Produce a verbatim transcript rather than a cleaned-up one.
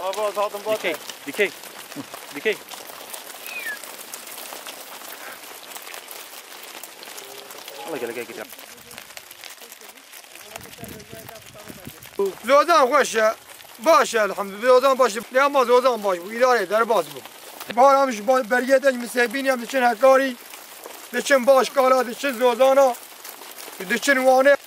Araba aldım bak. Dikey, dikey. Dikey. Allah gele gel gel. Zozan xweş e. Baş e elhamdülillah. Zozan baş e. Ne ama Zozan baş bu. İdare eder baş bu. Bahar amş bergiye de misebin ya diçin Hakkari. Diçin Başkala, diçin Zozana. Diçin Wane.